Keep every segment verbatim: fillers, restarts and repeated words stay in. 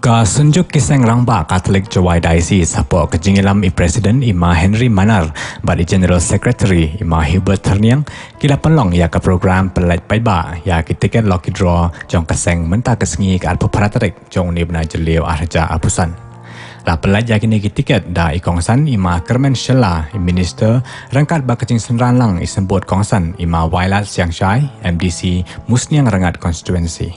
Ka Synjuk ki Seng Rangbah Katholik Jowai Diocese, hapoh ka jingïalam i President i Ma Henry Manar bad i General Secretary i Ma Hubert Thyrniang, ki la pynlong ïa ka program pynlait paidbah ïa ki tiket lucky draw jong ka seng mynta ka sngi, ka arphew phra tarik jong une u bnai Jylliew arhajar arphew san. La pynlait ïa kine ki tiket da i kongsan i Ma Kyrmen Shylla, i Minister, ryngkat bad ka jingsynran lang i Symbud Kongsan i Ma Wailadsiang Shylla, M D C, Musniang Rangad Constituency.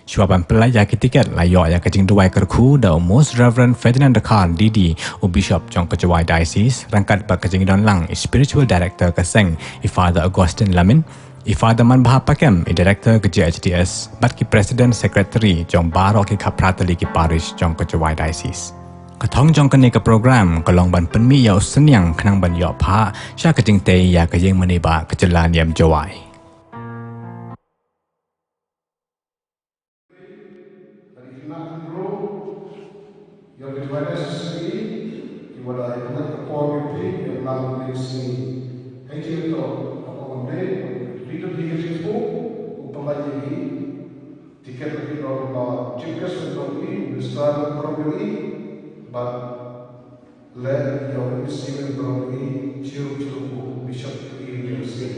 Shuwa ban pynlait ïa ki tiket, la ïoh ïa ka jingduwai kyrkhu da u Most Reverend Ferdinand Dkhar, D D, u Bishop jong ka Jowai Diocese, ryngkat bad ka jingdon lang i Spiritual Director ka seng, i Father Augustine Lamin, i Father Manbha Pakem, i Director ka J H D S, bad ki President Secretary jong baroh ki khapra tylli ki parish jong ka Jowai Diocese. Ka thong jong kane ka program ka long ban pynmih ïa u synñiang khnang ban ïoh phah sha ka jingtei ïa ka ïingmane ba ka jylla niam Jowai. Ïa ki devices ki wada ïa ka por ki phi ïa nang next ni. Hei ki to ka por ne, leader ni ka jingpuk, u pynlait ïa ki tiket, la ki dor ba chief guest ka dor ki, minister ka dor ki, bad leh ïa u M C ka dor ki, chiru chiru u bishop ki, M C.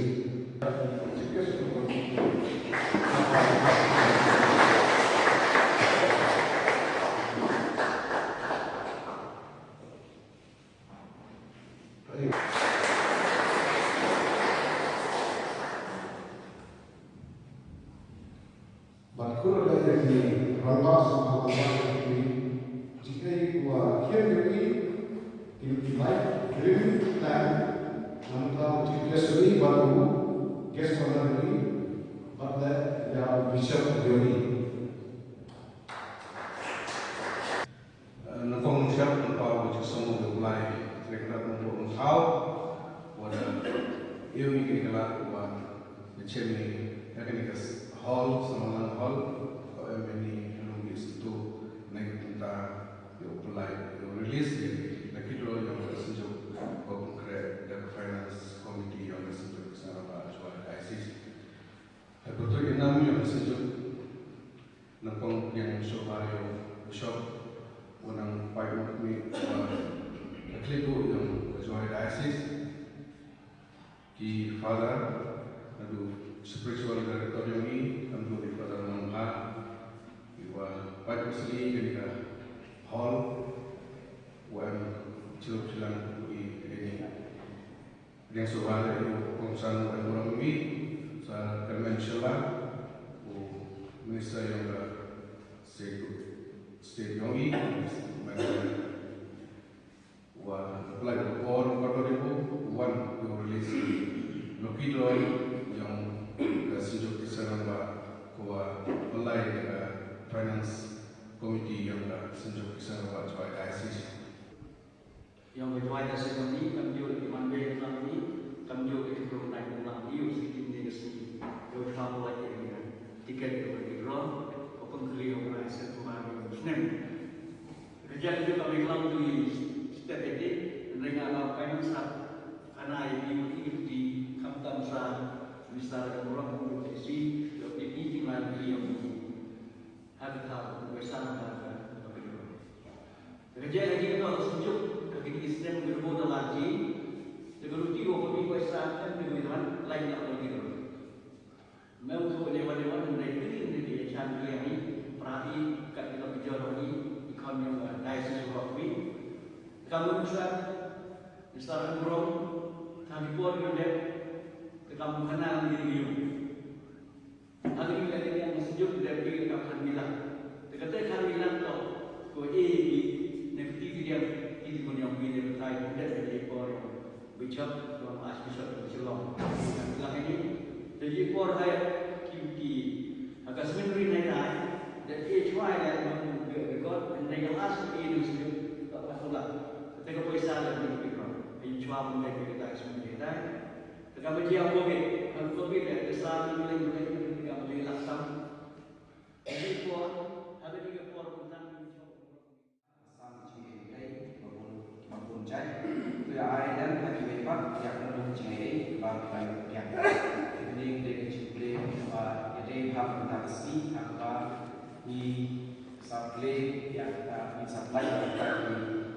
Chief guest ka dor ki. Bad khublei ïa ki rangbah sngewbha rangbah ïa ki, jingkyrkhu ïa ki, ki, ki lai green flag, nangta u chief guest ïa ki, bad u guest of honour ïa ki, bad leh ïa u bishop ïa ki. Nyngkong nyngshap, nyngkong ba u jingsngew u Blei, Trai Kynrad Nongpynim Nongthaw, wat la ïoh ïa kane ka lad ba ngi chem ïa kane ka hall, Summerland Hall, ba em ïa kane ka lum ïa sngewthuh, na ka bynta ïa u pynlait, ïa u release ïa kane ka lucky draw jong ka Synjuk ba pynkhreh da ka Finance Committee jong ka Synjuk ki Seng Rangbah Jowai Diocese. Hapoh ka ïing nam ïa ka Synjuk, nyngkong pdiang sngewbha ïa u Bishop, u nang pait mut mih, u ba ka khlieh buh ïa ka Jowai Diocese, ki Father, naduh Spiritual Director jong ngi, naduh i Father Nongbha, i ba pait mut sli ïa kane ka hall, u em chirup chilang u i ïa kane. Pdiang sngewbha ïa u kongsan u M R M B, Sir Kyrmen Shylla, u Minister jong ka State, State jong i, wa pynlait ka por ka dor ïa u wan u release lucky draw jong ka Synjuk ki Seng Rangbah, ka wa pynlait da ka Finance Committee jong ka Synjuk ki Seng Rangbah Jowai Diocese. Ïa ka Jowai Diocese jong ngi, kam ju ki man beiñ lang ngi, kam ju ki kynrong nai lang ngi, u siki ne ka siki. Ïa u chwa ba la ïa ngi. Tiket ïa ka draw, ka pynkhlieh ïa u nai sen kumar ïa u snem. Ka jaka ju ka mih lang tu i step eti, nai nga la finance hap. Kana ïa ngi u ngi ti, khamtam sa, Minister ka murang u ti si, ïa u ti ti ngai ïa u. Ha ka thaw, wei sa na ka, ka, ka, ka. Ka jaka ka jingkynnoh ka Synjuk, ka kine ki snem ki ruh da la ji, te ka ruti wa ka mi wa sa kan te ka mi wan, lai na ka mi ruh. Me u tu ne wan ne wan, ne kini ne ki chan ki yang ni, pra i, kat ki la ki jor ni, i kon yong ka dai si wa ka mi. Ka mu sa, ni sa ka murong, ka mi por ni dep, ka mu khana ni ni. Hynrei ka dei ka Synjuk dei ka khan milak. Te kata khan milak to, ko e ki, ne ki ti ki diang, ti ki mon yong ki ne ka tai ko dei ka dei por yong Bishop, yong Archbishop yong Shillong. Khan milak ini, te ji por hai ki, ki, ha ka seminary nai nai, dei e chwai dei ma ku be record, dei ka last ki ne Synjuk, ka patula. Te ka poisa dei ki record. Ai chwa mo dei ka tai seminary dei. Te ka ba jia covid, ka covid eh, ka sa ni leng leng, ka ba jia la sam. Ni por, ha ni ka por, ku tang ni chok. Sam jingeh ei, ba bun, ba bun jai. Tu ya ai dan, ha ki wei pat, ya ka bun jingeh ei, ba ka ya. Ni de ka jingpre, ba ya de ha ka ta si, ha ka ba ni Sa plie ïa ka, ngi sa plie ïa ka ki,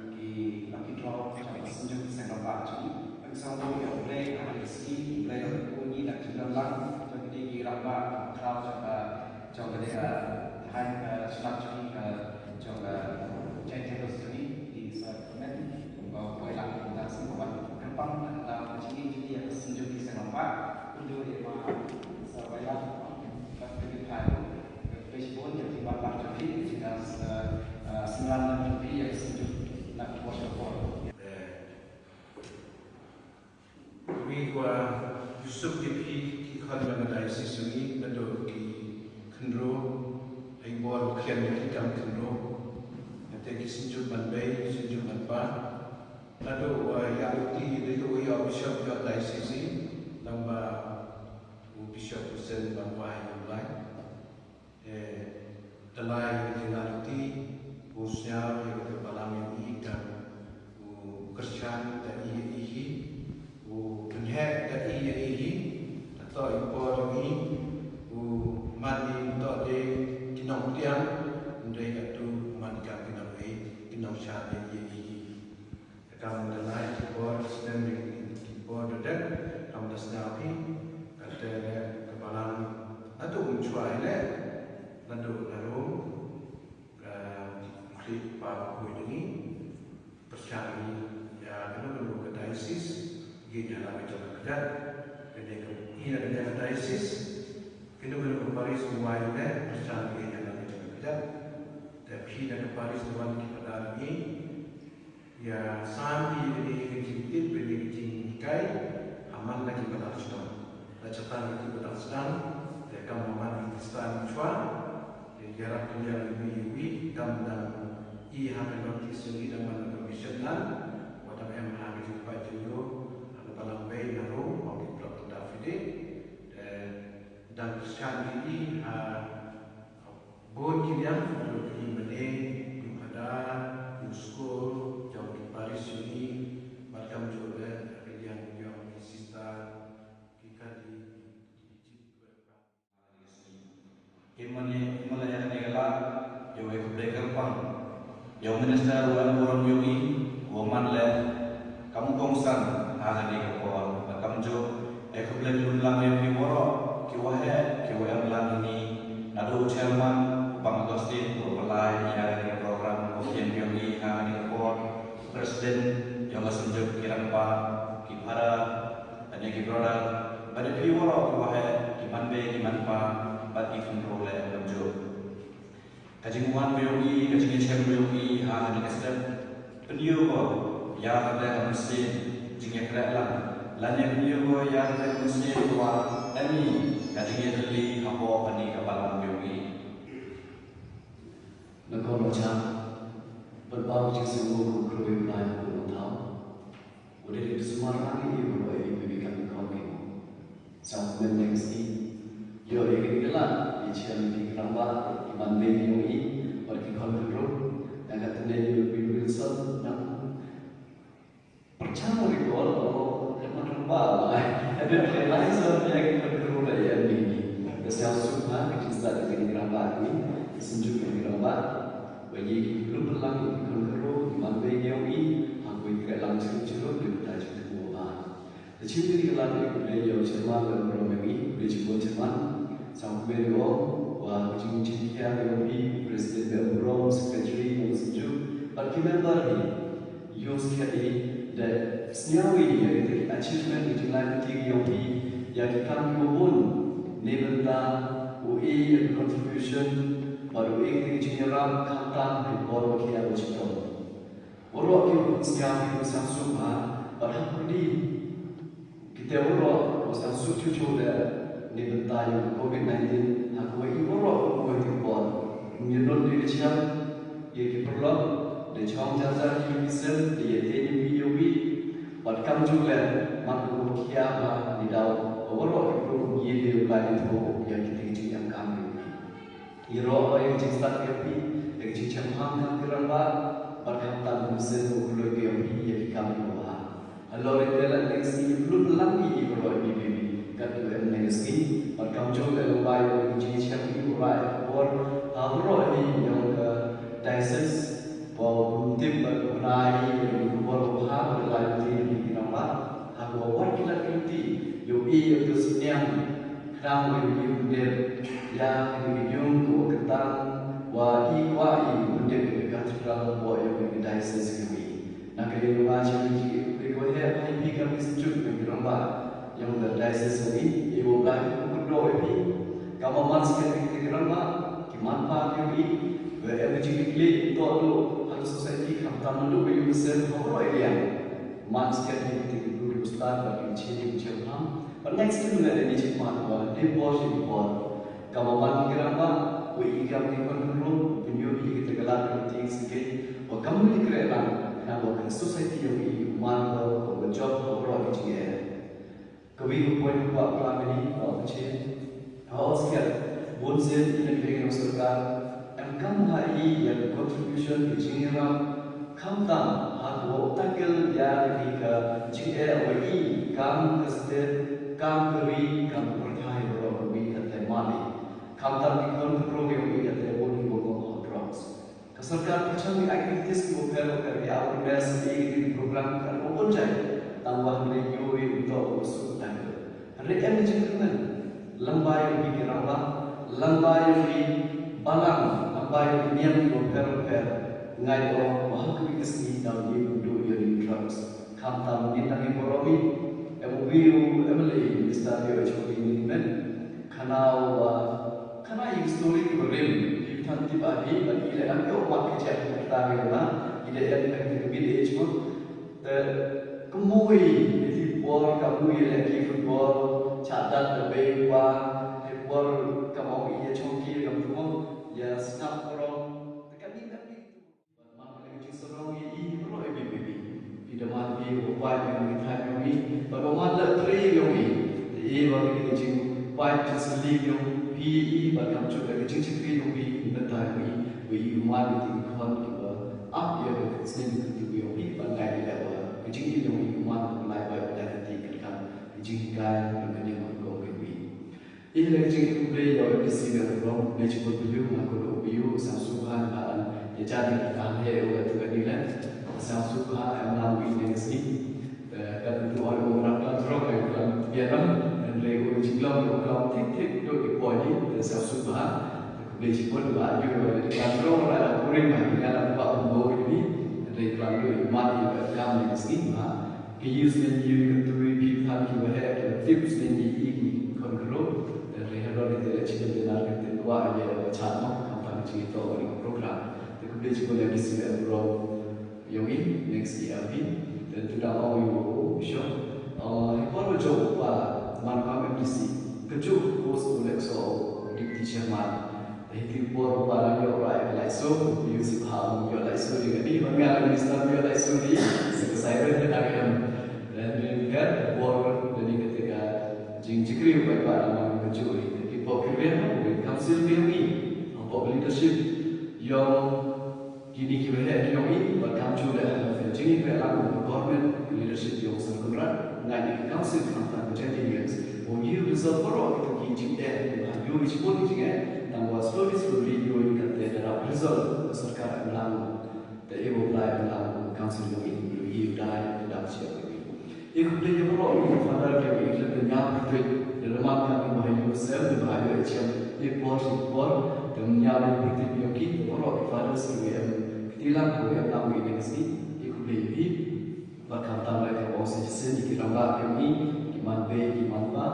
ki lucky draw jong ka Synjuk Seng Rangbah jong ngi. Ngi sa buh ïa U Blei ha ka sngi, U Blei u ngi da jingdon lang jong kine ki rangbah, ka khraw jong ka, jong kane ka thaiñ, ka shnat jong ngi, ka jong ka Jaintia Hills jong ngi, ngi sa kmen kum ka poi lang da sngewbha ban kyrpang da ka jingim jong ngi ïa ka Synjuk Seng Rangbah. Kumjuh ïa ma Sir Wailam, ka kynthei. Wi kwa Yusuf ki phi ki khon jong ka diocese jong ngi, naduh ki khynroo, ha i bor u khian ki kam khynroo, nangta ki synjuk ban bei, synjuk ban pah, naduh, eh, ïa u ti, naduh ïa u bishop jong ka diocese, nangba u bishop u seng ban wai u Blei. Eh, te la ïa ka jingïaid lynti, u sñiaw ïa ka balang ïa i, u kyrshan da i ïa i hi, u pynheh da i ïa i hi, hato i por ïa i, u man i, hato dei ki nongpdiang, ym dei, hato man i kam ki nongwei, ki nongshad da i ïa i hi. Te kam da lai ki por snem, ki por da dep, kam da sñiaw phi, kata ka balang naduh mynshuwa hi leh, naduh na Rome, ka khlieh pa u khuid jong ngi, pyrshang ïa kano kano ka diocese, ïa ïa la ka jong ka kjat, kane ka ïa ka diocese, kano kano ka parish u wai leh, pyrshang ïa ïa la ka jong ka kjat. Te phi na ka parish u wan ki padar ngi, ïa sam ïa kane ka jingtip, kane ka jinghikai ha man la ki balang sdang. La shah tang ki balang sdang, te kam ha man ki Khristan shuwa, te ïarap pynïar iwei ïa iwei, kam dang i ha ka notice jong i dang man la ka mission land, wat dang em ha ka jingpait jong i ha ka balang bei na Rome, ha ki plot Trinidad Fide, te dang kyrshan ïa i ha bun ki liang, ki mane, ki phadar, ki skul, jong ki parish jong ngi, bad kamjuh leh ha ka liang jong ki sister, ki kadi, ki chief. Ki mane, ki mane ïa kane ka lad, ïa u ai khublei kyrpang ïa u minister u N. Burom ïa u, uba man leh kum u kongsan ha kane ka por, bad kamjuh ai khublei kyrpang ïa phi waroh kiba heh, kiba em lang ïa ngi, naduh u chairman u Bang Augustine uba pynlai ïa kane ka program, u Ken ïa u ha kane ka por, president ïa ka Synjuk ki rangbah, ki phadar, bad ïa ki brother, bad ïa phi waroh kiba heh, ki man bei ki man pa, bad ki khynroo leh kamjuh. Ka jingwan ba ïohi, ka jingïashem ba ïohi ha kane ka step, pynïoh ko ïa kata ka mynsiem jingïakhleh lang, lane pynïoh ko ïa kata ka mynsiem ba em hi ka jingïadei hapoh kane ka balang ba ïohi. Na ka bynta ban pynpaw jingsngewnguh, ko khroi Blai ko thaw. Wat ïa sumar nang ïa i baroh ïa i ba i kam i khon ki mo. Sa u kmen ne ka sngi. Ïoh ïa kane ka lad ïa sha ki rangbah, ki ban beh ïa i bad ki khon khynroo. Na ka tnat ïa u Bill Wilson, nang pyrshang ïa ki bor, oh, ka man rangbah, ai. Ka dei realize ïa ki khon khynroo da ïa ki. Ka sñiawsuk ha ka jingstad ïa ki rangbah ki, ka Synjuk ïa ki rangbah. Ba ïa ki lum lang ïa ki khon khynroo, ki man beh ïa i, ha kawei ka lang chirup chirup, dei ba ta jingthmu ba. Te shu dei ka lad ïa u Blei ïa u chairman, ba u burom ïa u, u Blei shibun chairman. Sa u kmen ïa u, wa ka jingshim khia ïa u, president, ba u burom, secretary, ba u Synjuk, bad ki member hi. Ïoh sngewthuh da sñiaw ïa ki achievement, ki jinglait lynti ïa u, ïa ki kam kiba bun. Ne bynta u ai ïa ki contribution, bad u ai ki jingïarap, khamtam ha ki bor ba ki ïa ba chitom. Waroh ki sñiaw ki sñiawsuk ha, bad ha pyrdi. Kita waroh, u sñiawsuk chuh chuh da, ne bynta ïa u covid nineteen, ha kawei i waroh u kawei ki bor. Ngi don dei ka sñiaw, ïa ki paralok, da chong jar jar ki ïa ki sem, da ïa te ïa wi ïa wi. Bad kamjuh leh, mat ko khia ba, ngi daw, waroh ki bor ngi dei u lai ni tho, ïa ki te ki jingïakam ïa wi. Ïaroh ïa ka jingstad ïa phi, ïa ka jingchem ham ha ki rangbah, bad khamtam u Mynsiem u khlaiñ ïa phi ïa ki kam kiba bha. Halor ïa ka lad ka sngi, lut lang ïa ki baroh ïa phi, kat u em ne ka sngi, bad kamjuh leh u bai ïa ka jingchem ïa u rai, bor, ha baroh ïa ki ïa ka Khnang ba ïohi pyndep ïa kane ka ïung kaba kyrtang, wa i kwah i pyndep ïa ka cathedral hapoh ïa kane ka diocese ka jong i. Na ka liang jong nga, sngewbha ïa phi, kaba heh ha phi, ka phi sngewthuh ïa ki rangbah jong ka diocese jong i, i ba U Blei u kyrkhu ïa phi. Ka man skhem ïa ki rangbah, ki manpa ki jong i, ba em ka jingkitkhlieh to duh ha ka society, khamtam naduh ka ïing ka sem ha baroh i liang. Man skhem ïa ki, ki briew ki bastad bad ki jingshit ki jingpham. Bad next time lada ngi jingmut, wa dei por shi por, ka man ki rangbah, wa i kam ki khon khynroo, pynïoh ïa kita ki lad ki tieng sngewsih, wa kam ki kreh lang, khnang ba ka society jong i u man ka, ka jop ha baroh ki jingeh. Kawei ka point kaba kwah klam ïa ngi, ka ong shisien, ha u sngewthuh, bun sien ki nongpynïaid sorkar em kam ha i ïa ka contribution, ka jingïarap, khamtam ha kaba u tackle ïa kane ka jingeh ba i kam ka state, kam ka ri, kam ka pyrthei baroh kaba i ka tei mane. Khamtam ki khon khynroo ki ong i ka tei bun kiba ngop ha drugs. Ka sorkar pyrshang ïa activities kiba pher bapher, ïa awareness, ïa ki program kan ong bun jait. Tangba hynrei ïoh ïa u toh u suk tang. Hynrei em jingkyrmen. Lyngba ïa ki rangbah, lyngba ïa ki balang, lyngba ïa ki niam kiba pher bapher, nga ong ba ha kawei ka sngi dang ïoh ïa u drugs. Khamtam ngin dang ïoh burom ïa u M L A, Minister ïoh ïa u commitment. Khana u ba, khana ïa ki story kiba rim, ki than tip ba hi, ba ki leh dang ïoh mat ki jait ki kata ki na, ki da em ka ki mid age mo. Te kumne ïa ki por ka mui ïa leh ki football, cha dat da bei wa, ki por ka mong ïa chong ki kam tu mo, ïa sngap burom. Te ka ni ka ni. Bad man ka dei ka jingsarong ïa i baroh i B B B. Phi da man phi ba pait ïa ka thaiñ jong i, bad ba man la trei jong i. Te i ba ka dei ka jingpait jingsylli jong phi ïa i, bad kam jur da ka jingshakri jong phi, ka bynta jong i, ba i u man ïa ki khon kiba ap ïa ka sneng ka kyntu jong phi, bad ngai ïa ka, ka jingim jong i u man ka lai bai ka lai ka ti ka kam, ka jinghikai jong ka niam ka rukom ka jong i. I la ka jingkhublei ïa u M D C Mehburom, khublei shibun ïa u, nga kyrpad ïa u, u Seng Sukha, ba la ïa jan ïa ka heh u la tu ka ni la. U Seng Sukha em lang u i ne ka sngi. Eh, ka tu ong u rap ka drok, eh, ka biaram, hynrei u jinglong u klam thik thik tu i poi ni, u Seng Sukha. Khublei shibun ba ïa u la ka drok, la la kurim, ba nga la ba u bo ni, hynrei ka tu i mat i ba kam ni ka sngi ba. Ki use ne use ka tu i phi than ki ba heh ki ba tip ne ïa i ki khon khynroo. Te re ha dor ki te le chicken dinner ki te kwah ïa ba chat mo khamtam ki to ni program. Te khublei shibun ïa ki si ïa bro. Ïa u i next ïa phi. Te tu da ong ïa u sho. Ïa por ba jong u pa man ka M D C. Ka jong u post u lek so deputy chairman. Te hi ki por ba la ïoh rai ka laiso, ïoh sipha ïoh laiso di ka di, ba nga la minister ïoh laiso di, sa ka sai re da ka em. Te ni ka por da ni ka te ka jingshakri ba ba la mang ka juri. Te ki por ki rian, ki council ki ïoh ki, ki por leadership ïoh Kine kiba heh ki ong i, ba kam shu leh ha ka jingïakren lang ka government, ka leadership yong Sir Conrad, ngai ïa ka council khamtam ka Jaintia Hills, ba u ïoh result baroh kita ki jingeh, ba ha ïoh shibun ki jingeh, tangba slowly slowly ïoh ïa kata da dap result ka sorkar em lang, da ïoh Blai em lang ka council yong i, ïoh ïa u dai, ïa u dai. Ïa khublei ïa baroh ki father ki ïa ki khlem da ñiaw pyrtuit, da dei man ka ki ba ha ïoh sem, ki ba ha ïoh ïa chem, ïa por shi por, da ñiaw ïa pyrtuit ïa ki, da baroh ki fathers ki ïa em kti lang, ki ïa em lang ïa ka sngi, ïa khublei ïa phi. Bad khamtam leh ka ong sa shisien ïa ki rangbah ki ïa ki, ki man bei, ki man pa,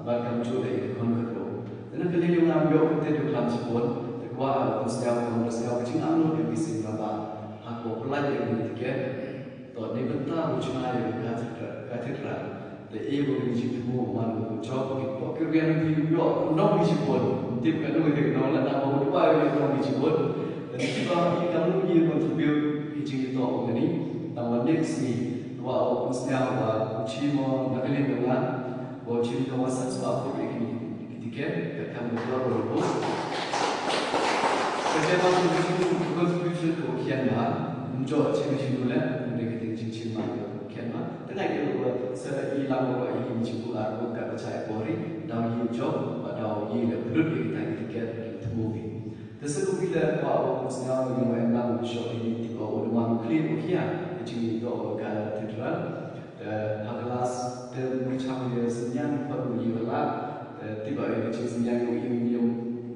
bad kam shu leh ïa ki khon khynroo. Te na ka liang ïa nga ym ïoh kyntait ïa u klam shibun, te kwah ïa u pynsñiaw, ka ong pynsñiaw ka jingangnud ïa ki seng rangbah. Ha ka pynlait ïa ki tiket. To, ne bynta u jngai ïa ka cathedral, cathedral. Te ïa ba ka jingthmu man ka jop ki pok ki rian ki ïoh nong ki shibun. Tip ka nong ki nong la nang ba u duwai ïa nong ki shibun. Te ki ba ki kam nong ki contribute ki jingïatoh ka ni. Tang ba next ni, ba u pynsñiaw ba u chim na ka liang ka ngan, ba u chim ka wasan spa pur ïa ki, ki tiket, ka kam ka jop ba u. Ka jop ba u contribution ka u khian ba, um jop chim chim le, um de ka ting chim chim ba. Khian ma, te ngai ïa u ba sa i lang ba i im chi bu ar bu ka ba chai pori, daw i jop, ba daw i le plut i ta i tiket i thmu bi. Te sa ku bi le ba u sñiaw i wa em lang u shop i ti ba u man kli u khia, i chi do ka cathedral. Te ha glass te mu chang le sñian pa u i la. Te ba ïa ka jingsngewsih ïa u niam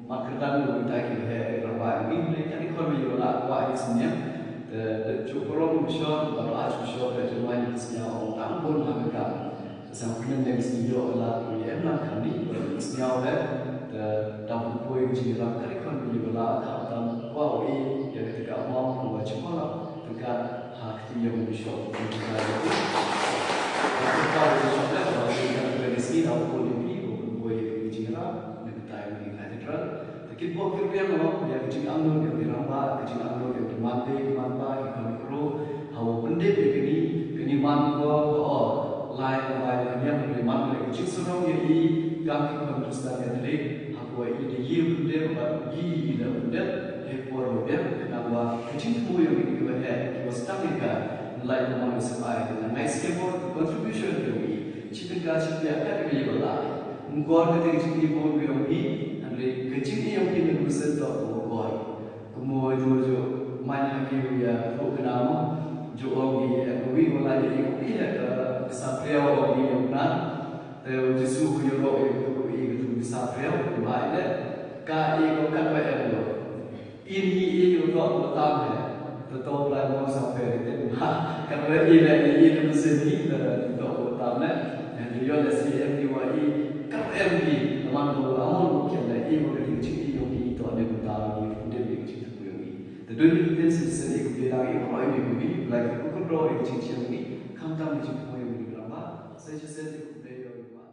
mat kyrdan u ta ki he raba ïa u ne ka ni khon ïa la wa ïa sngewsih. Te ju poro mu shot ba la ju shot te ju mai ïa sngewsih ong tang bun ha ka. Te sa kmen ne sngewsih la u em na ka ni ba sngewsih he. Te ta pu poi ka jingrap ka ni khon ïa la ka tam wa u ïa ka ka ma wa ju ma la. Te ka ha kti ïa u shot. Te ka u shot la wa ïa ka ni sngewsih la u pun ïa u pun poi ïa ka jingrap. Te kit bok kit biang mo ïa ka jingangnud ïa ka rangbah, ka jingangnud ïa ka manbei ka manbah, ïa ka khun khro. Hawa pyndep ïa kani, kani man ko ko o. Lai ka bai ka niam ka man ka jingsngew ïa i, kam ki khun Khristan Katholik. Hawa i da i pyndep bad i i da pyndep he por mo biang ka nang wa ka jingthmu ïa kani ka he ki wa stang ïa ka. Lai ka man ka sepai ka ngai skhem bok contribution ïa i. Chitin ka chitin ka ka ka lai. Ngkor ka te ka jingim bun biang hi, hynrei ka jingim hi na ka mynsiem to ka ngkor. Kumno jo jo man ha ki ïa to ka nam jo ong hi, eh, ka wi wala ïa ka wi ha ka sapriaw ong hi ong na. Te u Jisu ku ïa ro ïa ka wi ka tu sapriaw ong hi le. Ka ïa ka kan ba ïa ro. In hi i u tok u tam he. Te to Blai mo sa pher i te ha. Kan re i le i i le mynsiem hi te to u tam le. He ri yo le si em di wa i. Kan em di. Te man ko amon ko kian le i ko ka ding chi i yo ki to ne u tam i u de i chi tu yo i. Te dun i ten si sen i ku de la i ko i ku bi Blai ko ko do i chi chi i. Kam tam i chi ko i ku ramba. Sen chi sen i ku de yo i ma.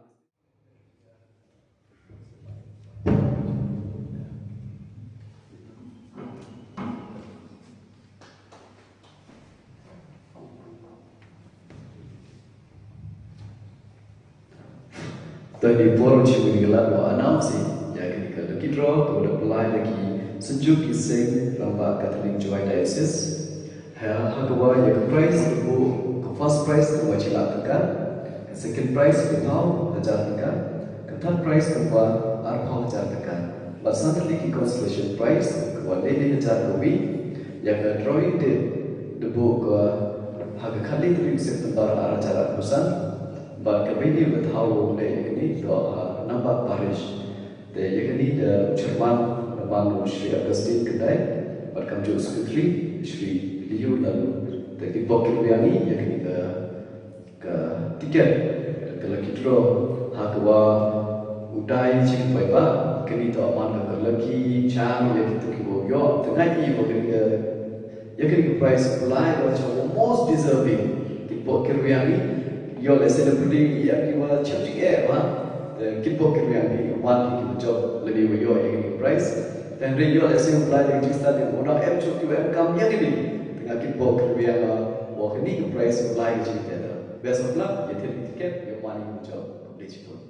Te dei por shi mini la mo announce ïa kani ka lucky draw ka da pynlai da ki Saint Jude ki seng rangbah Catholic Jowai Diocese. Ha, ha ka wa ïa ka prize ka bu ka first prize ka wa shi lak tyngka, ka second prize ka phew hajar tyngka, ka third prize ka wa arphew hajar tyngka. Bad sa tylli ki consolation prize ka wa lai lai hajar ka wi. Ïa ka drawing date da bu ka ha ka khatli tarik September ar hajar arphew san. Bad ka venue ka thaw u lai ïa kani to ha Nambah Parish. Te ïa kani da chairman da ban u Shri Augustine Kandai, bad kam ju secretary Shri Liu Lalu. Te ki bok ki biang ïa kani ka, ka ticket, ka lucky draw, ha ka wa u dai chi ki bai ba, kani to man ka lucky charm ïa ki to ki bo yo, te ngai i ba kani ka Ïa kani ka prize u lai wa cha wa most deserving. Ki bok ki riang ni. Yo le celebrity ïa ki wa cha chi e wa. Ki bok ki riang ni wan ki ki jop le ni wa yo ïa kani ka prize. Then ri yo le se u lai ïa ki stad ni wa em chu ki wa em kam ïa kani. Tengah ki bok ki riang wa kani ka prize u lai ïa chi te. Best of luck, ïa thil ki ticket, ïa wan ki jop. Public support.